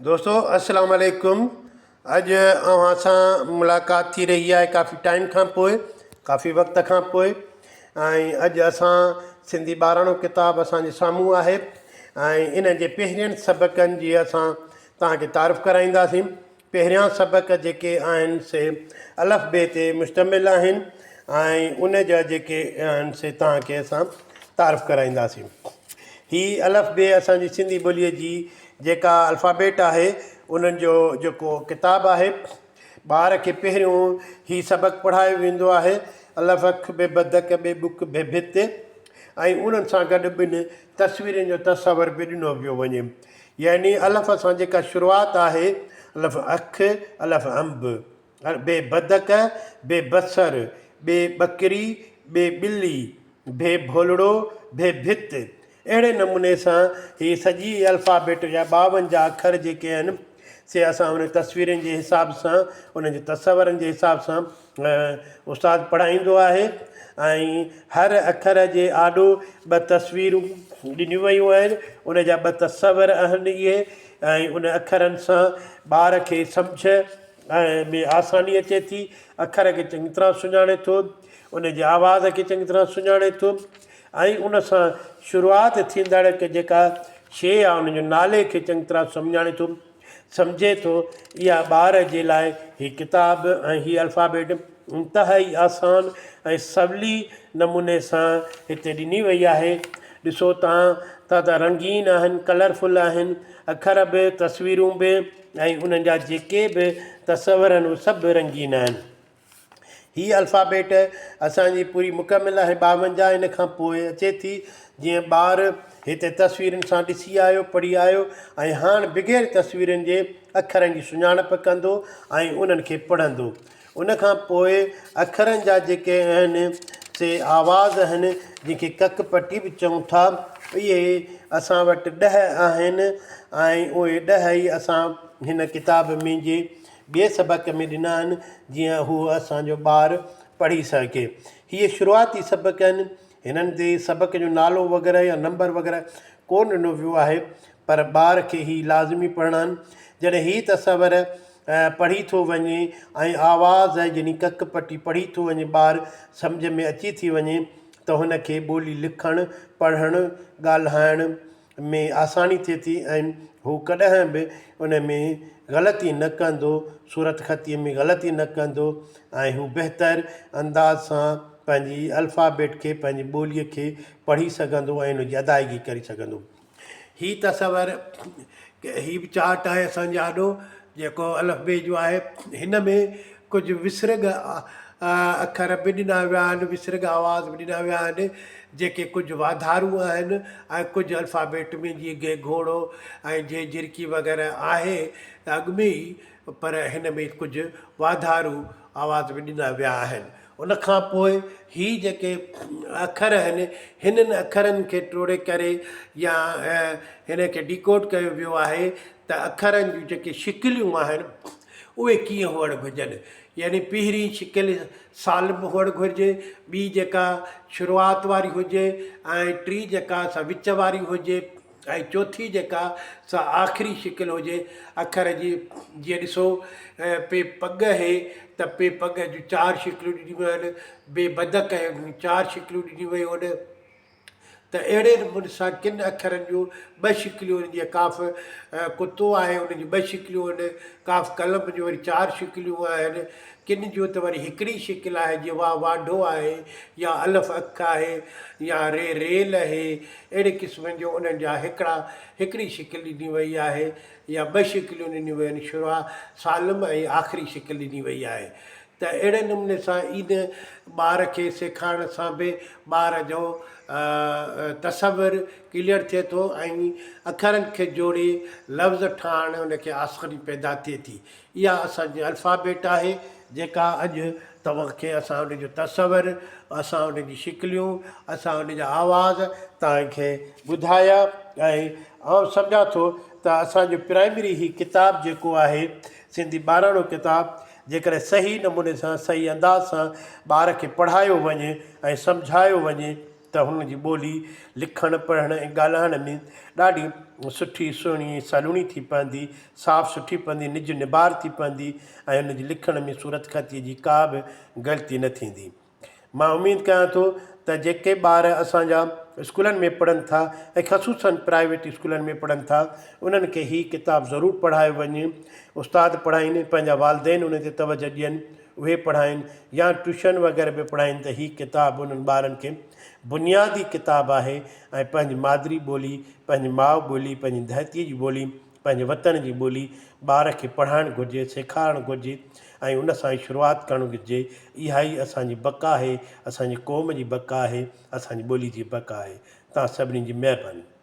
دوستو السلام عليڪم اڄ اوهان سان ملاقات ٿي رهي آهي ڪافي ٽائيم کان پوء ڪافي وقت کان پوء ۽ اڄ اسان سنڌي ٻاراڻو ڪتاب اسان جي سامهون آهي ۽ ان جي پهرين سبقن جي اسان توهان کي تعارف ڪرائينداسين پهريان سبق جيڪي آهن سي الف بي تي مشتمل آهن ۽ ان جا جيڪي آهن سي توهان کي اسان تعارف ڪرائينداسين. هي الف بي اسان جي سنڌي ٻوليء جي جيڪا الفابيٽ آهي انهن جو جيڪو ڪتاب آهي. ٻار کي پهريون هي سبق پڙهايو ويندو آهي الف اک ب بدڪ ب ٻڪ ڀ ڀت ۽ انهن سان گڏ ٻن تصويرن جو تصور به ڏنو پيو وڃي. يعني الف سان جيڪا شروعات آهي، الف اک، الف انب، ب بدڪ، ب بصر، ب ٻڪري، ب ٻلي، ڀ ڀولڙو، ڀ ڀت. اهڙي نموني سان هي سڄي الفابيٽ جا ٻاونجاهه اکر جيڪي آهن سي اسان انهن تصويرن جي حساب سان انهن جي تصورن جي حساب سان استاد پڙهائيندو آهي ۽ هر اکر جي آڏو ٻه تصويرون ڏنيون ويون آهن ان جا ٻه تصور آهن اهي ۽ ان اکرن سان ٻار کي سمجهه ۾ آساني اچي ٿي اکر کي چڱي طرح سڃاڻي ٿو ان جي آواز کي چڱي طرح سڃاڻي ٿو ۽ ان سان شروعات ٿيندڙ جيڪا شيء آهي ان جو نالي کي چڱي طرح سمجهاڻي ٿو سمجهي ٿو، اها ٻار جي لاء هي ڪتاب ۽ هي الفابيٽ انتهائي آسان ۽ سولي نموني سان هتي ڏني وئي آهي. ڏسو تان ته ته رنگين آهن، ڪلرفل آهن، اکر به، تصويرون به ۽ انهن جا جيڪي به تصور آهن اهي سڀ رنگين آهن. هي الفابيٽ اسان جي پوري مڪمل آهي 52 ان کان پوء اچي ٿي جيئن ٻار هتي تصويرن سان ڏسي آيو پڙهي آيو ۽ هاڻ بغير تصويرن جي اکرن جي سڃاڻپ ڪندو ۽ انهن کي پڙهندو ان کان پوء اکرن جا جيڪي آهن سي آواز آهن جن کي ڪڪ پٽي به چئون ٿا اهي اسان وٽ ڏهه آهن ۽ اهي ڏهه ئي اسان هن ڪتاب ۾ جي ٻئي سبق ۾ ڏنا آهن جيئن هو اسان جو ٻار پڙهي سگهي. هيء شروعاتي سبق آهن. هنن تي سبق جو نالو وغيره يا نمبر وغيره ڪونه ڏنو ويو آهي پر ٻار کي هي لازمي پڙهڻا آهن. جڏهن هي تصور پڙهي ٿو وڃي ۽ آواز يعني ڪڪ پٽي پڙهي ٿو وڃي ٻار سمجهه ۾ اچي ٿي وڃي ته هن کي ٻولي لکڻ، پڙهڻ، ڳالهائڻ، ۾ آساني ٿئي ٿي ۽ هو ڪڏهن به ان ۾ غلطي نه ڪندو، صورتخطيء ۾ غلطي نه ڪندو ۽ هو بهتر انداز سان پنهنجي الفابيٽ کي، پنهنجي ٻوليء کي پڙهي سگهندو ۽ ان جي ادائگي ڪري سگهندو. هي تصور، هي به چارٽ آهي اسان جي آڏو، جيڪو الف بي جو آهي. هن ۾ ڪجهه وسرڳ اکر به ڏنا ويا آهن، وسرڳ آواز به ڏنا ويا آهن، جيڪي ڪجهه واڌارو آهن ۽ ڪجهه الفابيٽ ۾ جيئن گي گهوڙو ۽ جي جهرڪي وغيره آهي ته اڳ ۾ ئي پر هن ۾ ڪجهه واڌارو آواز به ڏنا ويا آهن. ان کان پوء هي جيڪي اکر آهن، هنن اکرن کي ٽوڙي ڪري يا هن کي ڊيڪوڊ ڪيو ويو آهي ته اکرن جون جيڪي شڪليون آهن اهي ڪيئن هئڻ گهرجن يعني پهرين شڪل سالم هئڻ گهرجي، ٻي جيڪا شروعات واري هجي ۽ ٽين جيڪا سا وچ واري هجي ۽ چوٿين جيڪا سا آخري شڪل هجي اکر جي. جيئن ڏسو پي پڳ اهي ته پي پڳ جون چار شڪليون ڏنيون ويون آهن، بي بدڪ اهي ان جون چار شڪليون ڏنيون ويون آهن. ته اهڙي نموني سان ڪن اکرن جون ٻه شڪليون آهن جيئن ڪاف ڪتو آهي ان جون ٻه شڪليون آهن، ڪاف قلم جون وري چار شڪليون آهن، ڪن جون ته وري هڪڙي شڪل آهي جيئن واء واڍو آهي يا الف اک آهي يا ري ريل اهي اهڙي قسم جو انهن جا هڪڙا هڪڙي شڪل ڏني وئي آهي يا ٻه شڪليون ڏنيون ويون آهن شروع سالم ۽ آخري شڪل ڏني وئي آهي. ته اهڙي نموني سان عيد ٻار کي سيکارڻ سان به ٻار جو تصور ڪليئر ٿئي ٿو ۽ اکرن کي جوڙي لفظ ٺاهڻ ان کي آساني پيدا ٿئي ٿي. اها اسان جي الفابيٽ آهي جيڪا اڄ توهان کي اسان ان جو تصور، اسان ان جي شڪليون، اسان ان جا آواز توهان کي ٻڌايا ۽ آئون سمجهان ٿو ته اسان جو پرائمري هي ڪتاب جيڪو آهي سنڌي ٻاراڻو ڪتاب جيڪڏهن صحيح نموني سان صحيح انداز سان ٻار کي پڙهايو وڃي ۽ سمجهايو وڃي ته. ته هن جي ٻولي لکڻ، پڙهڻ ۽ ڳالهائڻ ۾ ڏاڍي سٺي، سهڻي ۽ سلوڻي ٿي پوندي، صاف سٺي پوندي، نج نبار ٿي پوندي ۽ هن جي لکڻ ۾ صورتخطيء جي ڪا به غلطي نه ٿيندي. مان اميد ڪيان ٿو ته جيڪي ٻار اسان جا اسڪولن ۾ پڙهن ٿا ۽ خصوصاً پرائيويٽ اسڪولن ۾ پڙهن ٿا انهن کي هي ڪتاب ضرور پڙهايو وڃي استاد پڙهائين پنهنجا والدين ان تي توجه ڏين اهي پڙهائين يا ٽيوشن وغيره به پڙهائين ته هي ڪتاب انهن ٻارن کي بنيادي ڪتاب آهي ۽ پنهنجي مادري ٻولي پنهنجي ماء ٻولي پنهنجي ڌرتي جي ٻولي پنهنجي وطن جي ٻولي ٻار کي پڙهائڻ گهرجي، سيکارڻ گهرجي ۽ ان سان ئي شروعات ڪرڻ گهرجي. اها ئي اسان جي بقا آهي، اسان جي قوم جي بقا آهي، اسان جي ٻولي جي بقا آهي. توهان سڀني جي مهرباني.